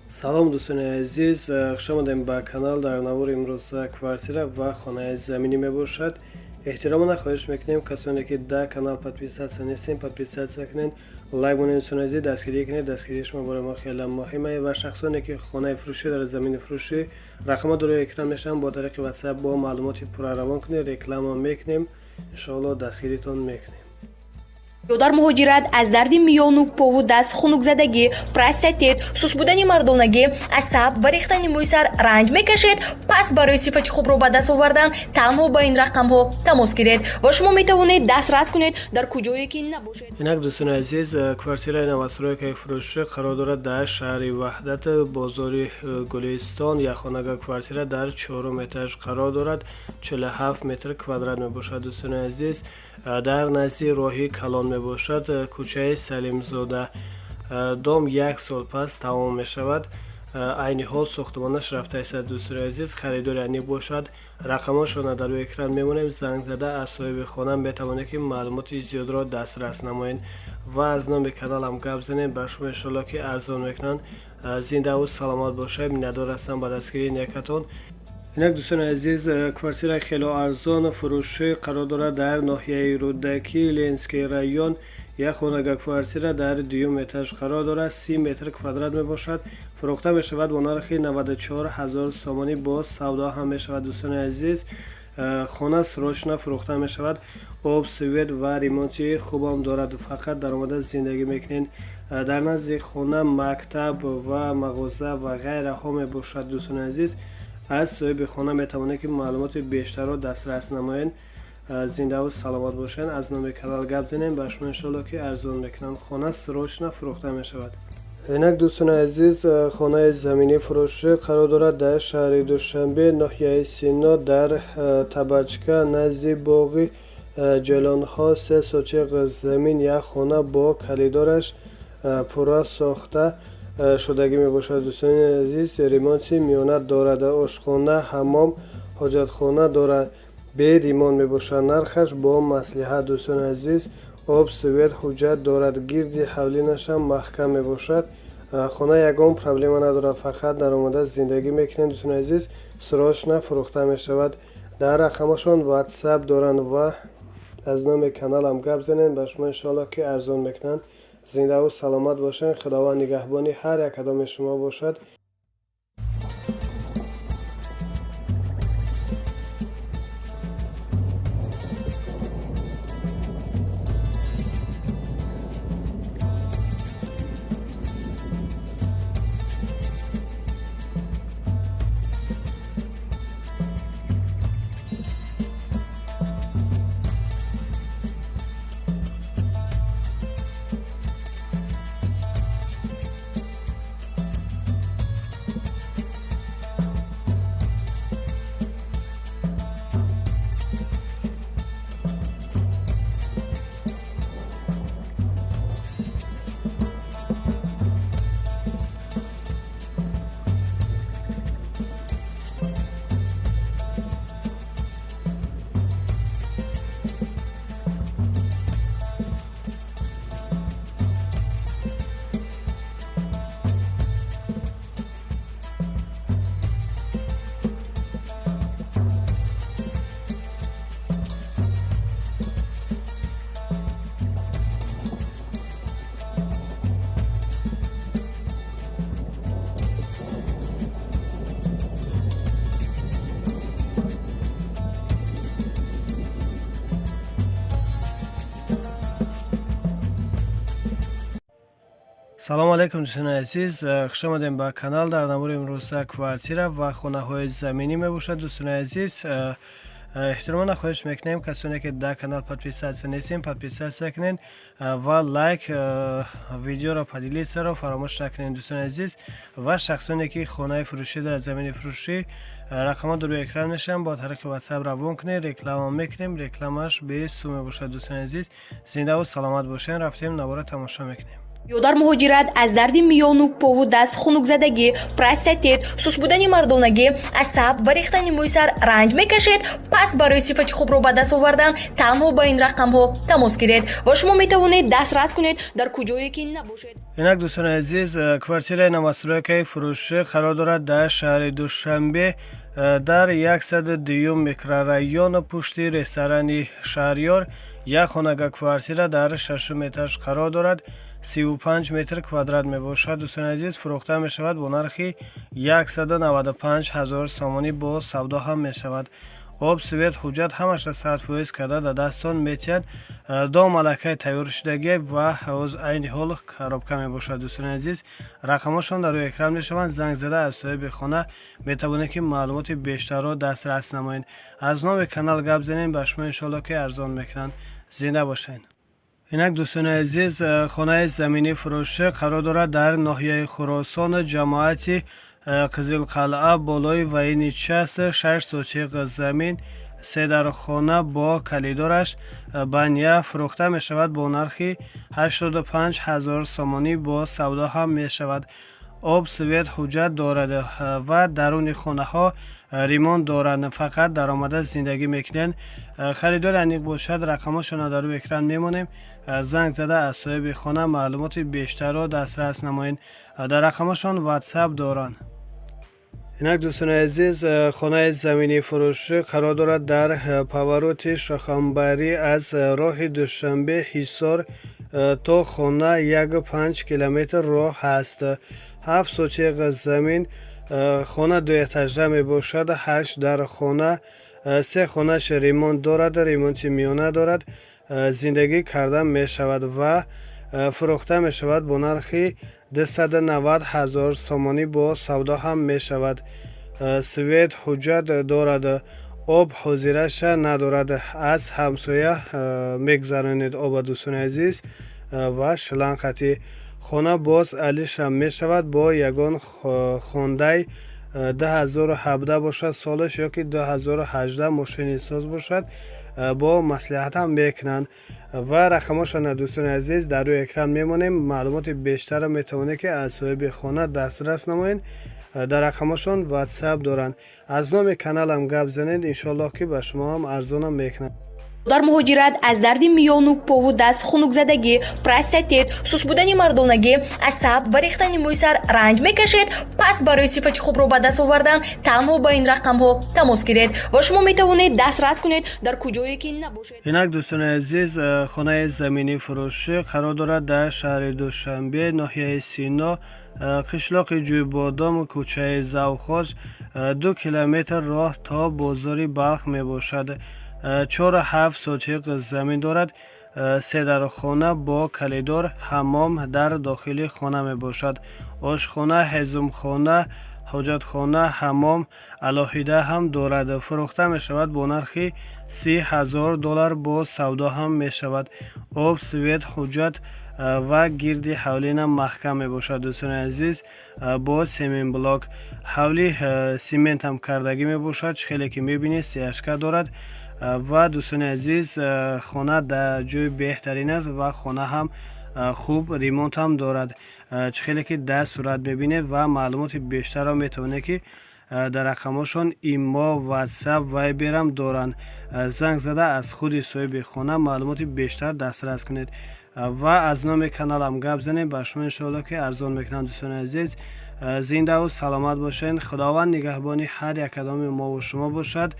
Салом, дӯстони азиз, хуш омадем ба канал. Дар навори имрӯза квартира ва хонаи заминӣ мебошад. Эҳтиромона хоҳиш мекунем, касоне ки дар канал подписаться нестем, подписаться кунед, лайк монед. Дӯстони азиз, дастгирӣ кунед, дастгирии шумо барои мо хеле муҳим ае. Ва шахсоне ки хонаи фурӯшӣ дар замини фурӯшӣ, рақамҳо дар рӯи экран мешаванд, бо тариқи WhatsApp бо маълумоти пурра равон кунед, реклама мекунем, иншоалло дастгиритон мекунем. Ё дар муҳоҷират аз дарди миёну пову даст, хунукзадагӣ, простатит, суст будани мардонагӣ, асаб ва рехтани мӯи сар ранҷ мекашед? Пас барои сифати хубро ба даст овардан танҳо ба ин рақамҳо тамос гиред ва шумо метавонед дастрас кунед, дар куҷое ки набошед. Инак, дӯстони азиз, квартираи новостройкаи фурӯшӣ қарор дорад дар шаҳри Ваҳдат, бозори Гулистон. Якхонага квартира дар чорум этаж қарор дорад, 47 метр квадрат мебошад. Дӯстони азиз, дар назди роҳи калон мебошад, кӯчаи Салимзода. Дом як сол пас тамом мешавад, айни ҳол сохтмонаш рафта истад. Дӯстони азиз, харидори аниқ бошад, рақамҳошонро дар рӯи экран мемонем, занг зада аз соҳиби хона метавонед ки маълумоти зиёдро дастрас намоед ва аз номи каналам гап занем, ба шумо иншоалло ки арзон мекунанд. Зиндаву саломат бошед, миннатдор ҳастам ба дастгирии некатон. Инак, дӯстони азиз, квартираи хело арзон фурӯшӣ қарор дорад дар ноҳияи Рӯдакӣ, Ленинский район. Як хонага квартира дар дуюм этаж қарор дорад, 30 метр квадрат мебошад. Фурӯхта мешавад бо нархи 94 ҳазор сомонӣ, бо савдо ҳам мешавад. Дӯстони азиз, хона срочно фурӯхта мешавад. Об, свет ва ремонти хубам дорад, фақат даромада зиндагӣ мекунед. Дар назди хона мактаб ва мағоза ва ғайраҳо мебошад. Дӯстони азиз, аз соҳиби хона метавонед ки маълумоти бештарро дастрас намоед. Зиндаву саломат бошед. Аз номи канал гап занем, ба шумо иншоалло ки арзон мекунанд. Хона срочно фурӯхта мешавад. Инак, дӯстони азиз, хонаи заминӣ фурӯшӣ қарор дорад дар шаҳри Душанбе, ноҳияи Сино, дар Табачка, назди боғи Ҷелонҳо. 3 сотиқ замин, як хона бо калидораш, пурра сохта шудагӣ мебошад. Дӯстони азиз, ремонти миёна дорад, ошхона, ҳаммом, ҳоҷатхона дорад, бе ремонт мебошад. Нархаш бо маслиҳат. Дӯстони азиз, об, свет, ҳуҷҷат дорад, гирди ҳавлинашам маҳкам мебошад. Хона ягон проблема надорад, фақат даромада зиндагӣ мекунед. Дӯстони азиз, срочно фурӯхта мешавад. Дар рақамашон WhatsApp доранд ва аз номи каналам гап занед, ба шумо иншоалло ки арзон мекунанд. Зиндаву саломат бошед, Худованд нигаҳбони ҳар як кадоми шумо бошад. Салому алайкум, дӯстони азиз, хуш омадем ба канал. Дар навори имрӯза квартира ва хонаҳои заминӣ мебошад. Дӯстони азиз, эҳтиромона хоҳиш мекунем, касоне ки дар канал подписаться нестем, подписаться кунед ва лайк, видеоро поделиться фаромӯш накунед. Дӯстони азиз, ва шахсоне ки хонаи фурӯшӣ дар замини фурӯшӣ, рақамҳо дар рӯи экран мешаванд, бо тариқи WhatsApp равон кунед, реклама мекунем, рекламаш бесум мебошад. Дӯстони азиз, зиндаву саломат бошед. Рафтем, навора тамошо мекунем. Ё дар муҳоҷират аз дарди миёну пову даст, хунукзадагӣ, простатит, суст будани мардонагӣ, асаб ва рехтани мӯи сар ранҷ мекашед? Пас барои сифати хубро ба даст овардан танҳо ба ин рақамҳо тамос гиред ва шумо метавонед дастрас кунед, дар куҷое ки набошед. Инак, дӯстони азиз, квартираи новостройкаи фурӯшӣ қарор дорад дар шаҳри Душанбе, дар 102-юм микрорайон, пушти ресторани «Шаҳриёр». Як хонага квартира дар шашум этаж қарор дорад, 35 метр квадрат мебошад. Дӯстони азиз, фурӯхта мешавад бо нархи 195 ҳазор сомонӣ, бо савдо ҳам мешавад. Об, свет, ҳуҷҷат ҳамаша 100% карда дар дастон метиҳад. Дом аллакай тайёр шудагӣ ва ҳоз айни ҳол коробка мебошад. Дӯстони азиз, рақамҳошон дар рӯи экран мешаванд. Занг зада аз соҳиби хона метавонед, ки маълумоти бештарро дастрас намоед. Аз номи канал гап занем, ба шумо иншоалло, ки арзон мекунанд. Зинда бошед. Инак, дӯстони азиз, хонаи заминӣ фурӯшӣ қарор дорад дар ноҳияи Хуросон, ҷамоати Қизилқалъа, болои военный часть. 6 сотиқ замин, се дархона бо калидораш, баня, фурӯхта мешавад бо нархи 85 ҳазор сомонӣ, бо савдо ҳам мешавад. Об, свет, ҳуҷҷат дорад ва даруни хонаҳо ремонт доранд, фақат даромада зиндагӣ мекунанд. Харидори аниқ бошад, рақамҳошонро дар рӯи экран мемонем. Занг зада аз соҳиби хона маълумоти бештарро дастрас намоед. Дар рақамҳошон Ватсап доранд. Инак, дӯстони азиз, хонаи заминӣ фурӯшӣ қарор дорад дар повороти Шохамбарӣ. Аз роҳи Душанбе Ҳисор то хона 1,5 километр роҳ ҳаст. 7 сотиқ замин, хона дуэтажа мебошад, ҳашт дар хона, се хонаш ремонт дорад, ремонти миёна дорад, зиндагӣ карда мешавад ва фурӯхта мешавад бо нархи 290 ҳазор сомонӣ, бо савдо ҳам мешавад. Свет, ҳуҷҷат дорад, об ҳозираша надорад, аз ҳамсоя мегузаронед оба, дӯстони азиз, ва шлангхати. Хона боз алишам мешавад бо ягон Хондай 2017 бошад солаш ё ки 2018 мошини соз бошад, бо маслиҳатам мекунанд. Ва рақамҳошона, дӯстони азиз, дар рӯи экран мемонем. Маълумоти бештарро метавонед, ки аз соҳиби хона дастрас намоед. Дар рақамҳошон Ватсап доранд. Аз номи каналам гап занед, иншоаллоҳ, ки ба шумо ҳам арзонам мекунанд. Дар муҳоҷират аз дарди миёну пову даст, хунукзадагӣ, простатит, суст будани мардонагӣ, асаб ва рехтани мӯи сар ранҷ мекашед? Пас барои сифати хубро ба даст овардан танҳо ба ин рақамҳо тамос гиред ва шумо метавонед дастрас кунед, дар куҷое ки набошед. Инак, дӯстони азиз, хонаи заминӣ фурӯшӣ қарор дорад дар шаҳри Душанбе, ноҳияи Сино, қишлоқи Ҷӯйбодом, кӯчаи Завхоз. 2 километр роҳ то бозори Балх мебошад. 4,7 сотиқ замин дорад, се дархона бо калидор, ҳаммом дар дохили хона мебошад, ошхона, ҳезумхона, ҳоҷатхона, ҳаммом алоҳида ҳам дорад. Фурӯхта мешавад бо нархи 30 000 доллар, бо савдо ҳам мешавад. Об, свет, ҳуҷҷат ва гирди ҳавлина маҳкам мебошад. Дӯстони азиз, бо семенблок ҳавли симентам кардагӣ мебошад. Чӣ хеле ки мебинед, стяжка дорад. Ва, дӯстони азиз, хона дар ҷои беҳтарин аст ва хона ҳам хуб ремонтам дорад, чӣ хеле ки дар сурат мебинед. Ва маълумоти бештарро метавонед, ки дар рақамҳошон Имо, Ватсап, Вайберам доранд. Занг зада аз худи соҳиби хона маълумоти бештар дастрас кунед ва аз номи каналам гап занед, ба шумо иншоалло, ки арзон мекунанд. Дӯстони азиз, зиндаву саломат бошед. Худованд нигаҳбони ҳар як кадоми мову шумо бошад.